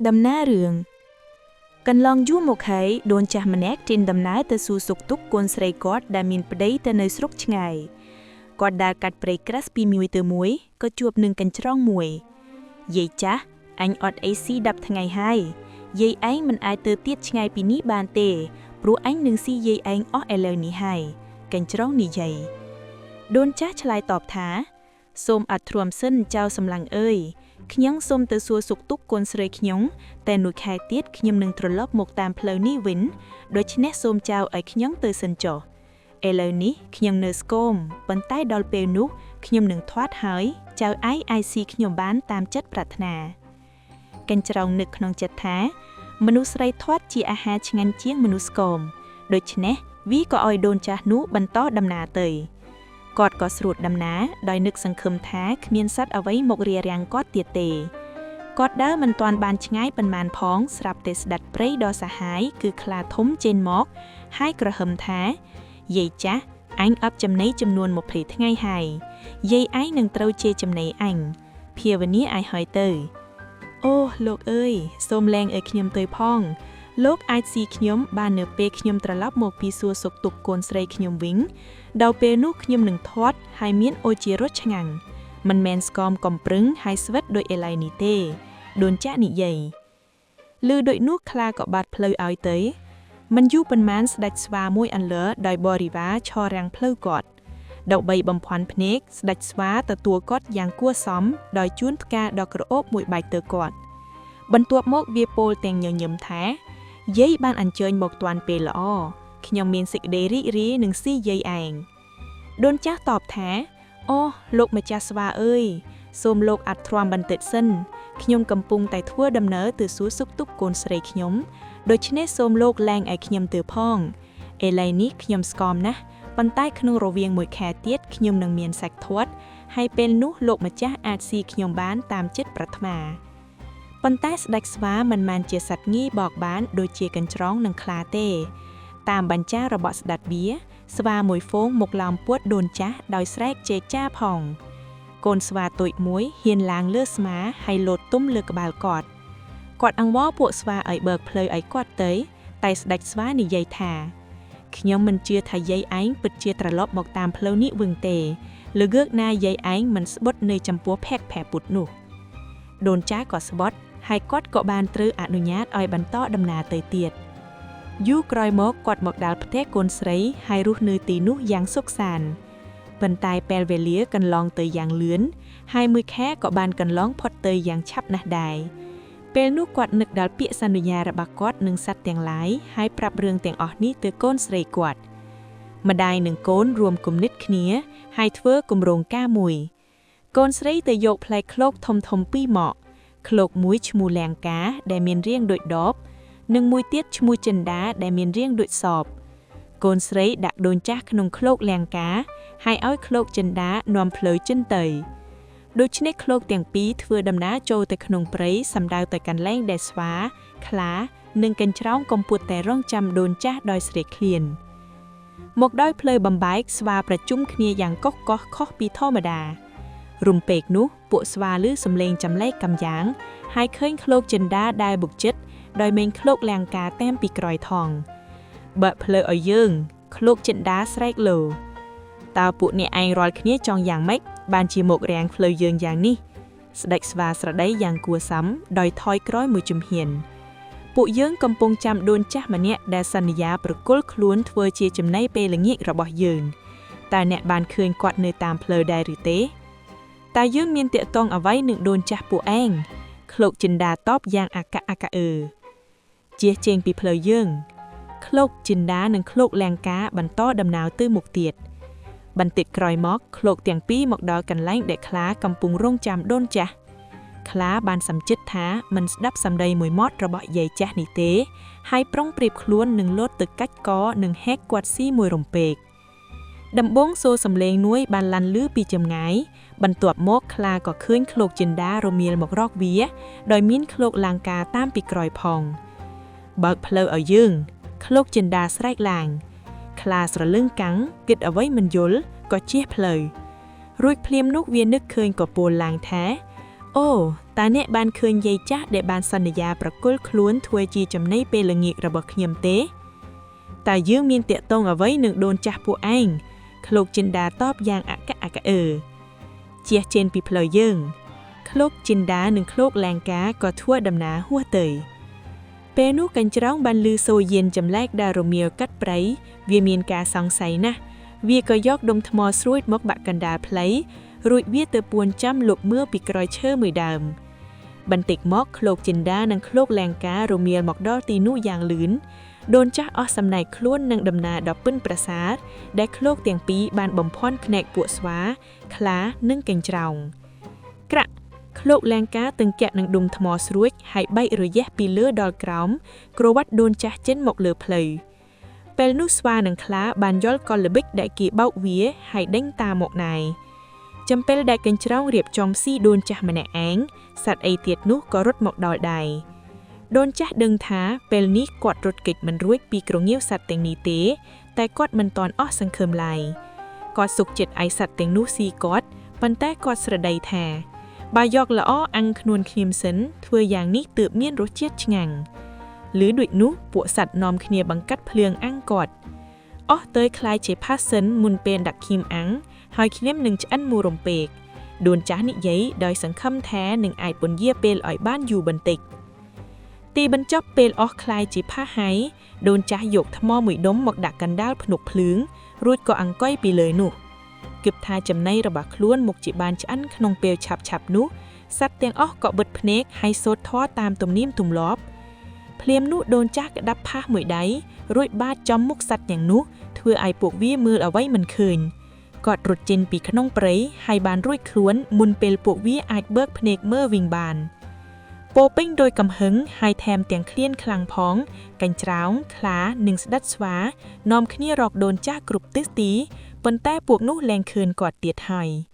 ដំណើររឿងកន្លងយូរមកហើយដូនចាស់ម្នាក់ចេញដំណើរទៅសួរសុខទុក្ខកូនស្រីគាត់ដែលមានប្តីទៅនៅស្រុកឆ្ងាយគាត់ដើរកាត់ព្រៃក្រាស់ពីមួយទៅមួយក៏ជួបនឹងកញ្ច្រងមួយយាយចាស់អញអត់អីស៊ី10ថ្ងៃហើយយាយឯងមិនអាចទៅទៀតឆ្ងាយពីនេះបានទេព្រោះអញនឹងស៊ីយាយឯងអស់ឥឡូវនេះហើយកញ្ច្រងនិយាយដូនចាស់ឆ្លើយតបថា សូមអត់ទ្រាំសិនចៅសម្លាញ់អើយខ្ញុំសូមទៅសួរសុខទុក្ខកូនស្រីខ្ញុំតែមួយខែទៀតខ្ញុំនឹងត្រឡប់មកតាមផ្លូវនេះវិញដូច្នេះសូមចៅឲ្យខ្ញុំទៅសិនចុះឥឡូវនេះខ្ញុំនៅស្គមប៉ុន្តែដល់ពេលនោះខ្ញុំនឹងធាត់ហើយចៅឯងអាចស៊ីខ្ញុំបានតាមចិត្តប្រាថ្នាកញ្ច្រោងនឹកក្នុងចិត្តថា មនុស្សស្រីធាត់ជាអាហារឆ្ងាញ់ជាងមនុស្សស្គមដូច្នេះវាក៏ឲ្យដូនចាស់នោះបន្តដំណើរទៅ គាត់ក៏ស្រួតដំណើរដោយនឹកសង្ឃឹមថាគ្មានសត្វអ្វីមករារាំងគាត់ទៀតទេគាត់ដើរមិនទាន់បានឆ្ងាយប៉ុន្មានផងស្រាប់តែស្ដេចព្រៃដ៏សាហាយគឺខ្លាធំចេញមកហើយក្រហឹមថាយាយចាស់អញអត់ចំណីចំនួន20ថ្ងៃហើយយាយឯងនឹងត្រូវជាចំណីអញភាវនាឲ្យហើយទៅអូលោកអើយសូមលែងឲ្យខ្ញុំទៅផងលោកអាចស៊ីខ្ញុំបាននៅពេលខ្ញុំត្រឡប់មកពីសួរសុខទុក្ខកូនស្រីខ្ញុំវិញដល់ពេលនោះខ្ញុំនឹងធាត់ហើយមានអូជារសឆ្ងាញ់មិនមែនស្គមកំប្រឹងហើយស្វិតដោយឥឡូវនេះទេដូនចាក់និយាយឮដូចនោះខ្លាក៏បាត់ផ្លូវឲ្យទៅមិនយូរប៉ុន្មានស្ដេចស្វាមួយអន្លើដោយបរិវារឈររាំងផ្លូវគាត់ដើម្បីបំភាន់ភ្នែកស្ដេចស្វាទទួលគាត់យ៉ាងគួរសមដោយជូនផ្កាដ៏ក្រអូបមួយបាច់ទៅគាត់បន្ទាប់មកវាពោលទាំងញញឹមថាយាយបានអញ្ជើញមកទាន់ពេលល្អខ្ញុំមានសេចក្តីរីករាយនឹងស៊ីយាយឯងដូនចាស់តបថាអូលោកម្ចាស់ស្វាអើយសូមលោកអត់ទ្រាំបន្តិចសិនខ្ញុំកំពុងតែធ្វើដំណើរទៅសួរសុខទុក្ខកូនស្រីខ្ញុំដូច្នេះសូមលោកលែងឲ្យខ្ញុំទៅផងឥឡូវនេះខ្ញុំស្គមណាស់ប៉ុន្តែក្នុងរវាងមួយខែទៀតខ្ញុំនឹងមានសាច់ធាត់ហើយពេលនោះលោកម្ចាស់អាចស៊ីខ្ញុំបានតាមចិត្តប្រាថ្នាប៉ុន្តែស្ដេចស្វាមិនមែនជាសត្វងាយបោកបានដូចជាកញ្ច្រងនិងខ្លាទេតាមបញ្ចារបស់ស្ដេចវាស្វាមួយហ្វូងមកឡោមពួតដូនចាស់ដោយស្រែកជេរចាផងកូនស្វាតូចមួយហ៊ានឡើងលើស្មាហើយលោតទុំលើក្បាលគាត់គាត់អង្វរពួកស្វាឲ្យបើកផ្លូវឲ្យគាត់ទៅតែស្ដេចស្វានិយាយថាខ្ញុំមិនជឿថាយាយឯងពិតជាត្រឡប់មកតាមផ្លូវនេះវិញទេល្ងើកណាយាយឯងមិនស្បត់នៅចំពោះភែកផែពុតនោះដូនចាក៏ស្បត់ហើយគាត់ក៏បានត្រូវអនុញ្ញាតឲ្យបន្តដំណើរទៅទៀតយូរក្រោយមកគាត់មកដល់ផ្ទះកូនស្រីហើយរស់នៅទីនោះយ៉ាងសុខសាន្តប៉ុន្តែពេលវេលាកន្លងទៅយ៉ាងលឿនហើយមួយខែក៏បានកន្លងផុតទៅយ៉ាងឆាប់ណាស់ដែរពេលនោះគាត់នឹកដល់ពាក្យសន្យារបស់គាត់នឹងសត្វទាំងឡាយហើយប្រាប់រឿងទាំងអស់នេះទៅកូនស្រីគាត់ម្ដាយនិងកូនរួមគំនិតគ្នាហើយធ្វើគម្រោងការមួយកូនស្រីទៅយកផ្លែឃ្លោកធំធំពីរមកឃ្លោកមួយឈ្មោះលៀងកាដែលមានរាងដូចដបនិងមួយទៀតឈ្មោះចិន្តាដែលមានរាងដូចសបកូនស្រីដាក់ដូនចាស់ក្នុងឃ្លោកលៀងកាហើយឲ្យឃ្លោកចិន្តានាំផ្លូវចិនទៅដូច្នេះឃ្លោកទាំងពីរធ្វើដំណើរចូលទៅក្នុងព្រៃសម្ដៅទៅកន្លែងដែលស្វាខ្លានិងកញ្ច្រោងកំពុងតែរងចាំដូនចាស់ដោយស្រេកឃ្លានមកដោយផ្លូវបំបែកស្វាប្រជុំគ្នាយ៉ាងកុះកោះខុសពីធម្មតារំពេកនោះពួកស្វាលឺសំឡេងចម្លែកកំយ៉ាងហើយឃើញឃ្លោកចិន្តាដែលបុកចិត្តដោយមានឃ្លោកលៀងកាតាមពីក្រោយថងបើកផ្លូវឲ្យយើងឃ្លោកចិន្តាស្រែកលោតើពួកអ្នកឯងរាល់គ្នាចង់យ៉ាងម៉េចបានជាមករាំងផ្លូវយើងយ៉ាងនេះស្ដេចស្វាស្រដីយ៉ាងគួរសមដោយថយក្រោយមួយជំហានពួកយើងកំពុងចាំដូនចាស់ម្នាក់ដែលសន្យាប្រគល់ខ្លួនធ្វើជាចំណីពេលល្ងាចរបស់យើងតើអ្នកបានឃើញគាត់នៅតាមផ្លូវដែរឬទេតើយើងមានតាក់ទងអ្វីនឹងដូនចាស់ពួកឯងឃ្លោកចិន្តាតបយ៉ាងអាកអាកអឺជៀសចេញពីផ្លូវយើងឃ្លោកចិន្តានិងឃ្លោកលៀងកាបន្តដំណើរទៅមុខទៀតបន្តិចក្រោយមកឃ្លោកទាំងពីរមកដល់កន្លែងដែលខ្លាកំពុងរងចាំដូនចាស់ខ្លាបានសំចិត្តថាមិនស្ដាប់សម្ដីមួយម៉ត់របស់យាយចាស់នេះទេហើយប្រុងប្រៀបខ្លួននឹងលោតទៅកាច់កនិងហែកគាត់ស៊ីមួយរំពេកដំបងសូរសំឡេងនួយបានឡាន់លឺពីចម្ងាយបន្ទាប់មកខ្លាក៏ឃើញឃ្លោកចិន្តារមៀលមករកវាដោយមានឃ្លោកលង្កាតាមពីក្រោយផងបើកផ្លូវឲ្យយើងឃ្លោកចិន្តាស្រែកឡើងខ្លាស្រលឹងកាំងគិតអ្វីមិនយល់ក៏ជៀសផ្លូវរួចភ្លាមនោះវានឹកឃើញក៏ពោលឡើងថាអូ តើអ្នកបានឃើញយាយចាស់ដែលបានសន្យាប្រគល់ខ្លួនធ្វើជាចំណីពេលល្ងាចរបស់ខ្ញុំទេតើយើងមានតាក់ទងអ្វីនឹងដូនចាស់ពួកឯងឃ្លោកចិន្តាតបយ៉ាងអកអកអើជះចេញពីផ្លូវយើងឃ្លោកចិន្តានិងឃ្លោកលង្កាក៏ធ្វើដំណើរហួសទៅពេលនោះកញ្ច្រោងបានលឺសូរយានចម្លែកដែលរមៀលកាត់ព្រៃវាមានការសង្ស័យណាស់វាក៏យកដុំថ្មស្រួចមកបាក់កណ្ដាលផ្លូវរួចវាទៅពួនចាំលុបមើលពីក្រោយឈើមួយដើមបន្តិចមកឃ្លោកចិន្តានិងឃ្លោកលង្ការមៀលមកដល់ទីនោះយ៉ាងលឿនដូនចាស់អស់សំណែកខ្លួននឹងដំណើរដ៏ពឹនប្រសាទដែលឃ្លោកទាំងពីរបានបំភាន់ភ្នែកពួកស្វា ខ្លានិងកញ្ច្រោងក្រាក់ឃ្លោកលង្កាទង្គែកនឹងដុំថ្មស្រួចហើយបែករយះពីលើដល់ក្រោមក្រវ៉ាត់ដូនចាស់ចេញមកលើផ្លូវពេលនោះស្វានិងខ្លាបានយល់កលល្បិចដែលគេបោកវាហើយដេញតាមមកណៃចំពេលដែលកញ្ច្រោងរៀបចំស៊ីដូនចាស់ម្នាក់ឯងសត្វអីទៀតនោះក៏រត់មកដល់ដែរដូនចាស់ដឹងថាពេលនេះគាត់រត់គេចមិនរួចពីក្រងាវសត្វទាំងនេះទេ តែគាត់មិនទាន់អស់សង្ឃឹមឡើយគាត់សុខចិត្តឲ្យសត្វទាំងនោះស៊ីគាត់ប៉ុន្តែគាត់ស្រដីថាបើយកល្អអាំងខ្លួនខ្ញុំសិនធ្វើយ៉ាងនេះទើបមានរសជាតិឆ្ងាញ់ឬដូចនោះពួកសត្វនាំគ្នាបង្កាត់ភ្លើងអាំងគាត់អស់ទៅខ្លាយជាផាសិនមុនពេលដាក់ឃីមអាំងហើយខ្ញុំនឹងឆ្អិនមូរំពេកដូនចាស់និយាយដោយសង្ឃឹមថានឹងអាចពន្យាពេលឲ្យបានយូរបន្តិចទីបញ្ចប់ពេលអស់ខ្លាយជាផាសហើយដូនចាស់យកថ្មមួយដុំមកដាក់កណ្ដាលភ្នក់ភ្លើងរួចក៏អង្គុយពីលើនោះគិតថាចំណីរបស់ខ្លួនមុខជាបានឆ្អិនក្នុងពេលឆាប់ៗនោះសត្វទាំងអស់ក៏បិទភ្នែកហើយសូត្រធម៌តាមទំនៀមទម្លាប់ភ្លាមនោះដូនចាស់ក្តាប់ផាសមួយដៃរួចបាតចំមុខសត្វទាំងនោះធ្វើឲ្យពួកវាមើលអ្វីមិនឃើញគាត់រត់ចេញពីក្នុងព្រៃហើយបានរួចខ្លួនមុនពេលពួកវាអាចបើកភ្នែកមើលវិញបានពោពេញដោយកំហឹងហើយថែមទាំងឃ្លានខ្លាំងផង កញ្ច្រោងខ្លានិងស្ដិតស្វានាំគ្នារកដូនចាស់គ្រប់ទិសទីប៉ុន្តែពួកនោះលែងឃើញគាត់ទៀតហើយ។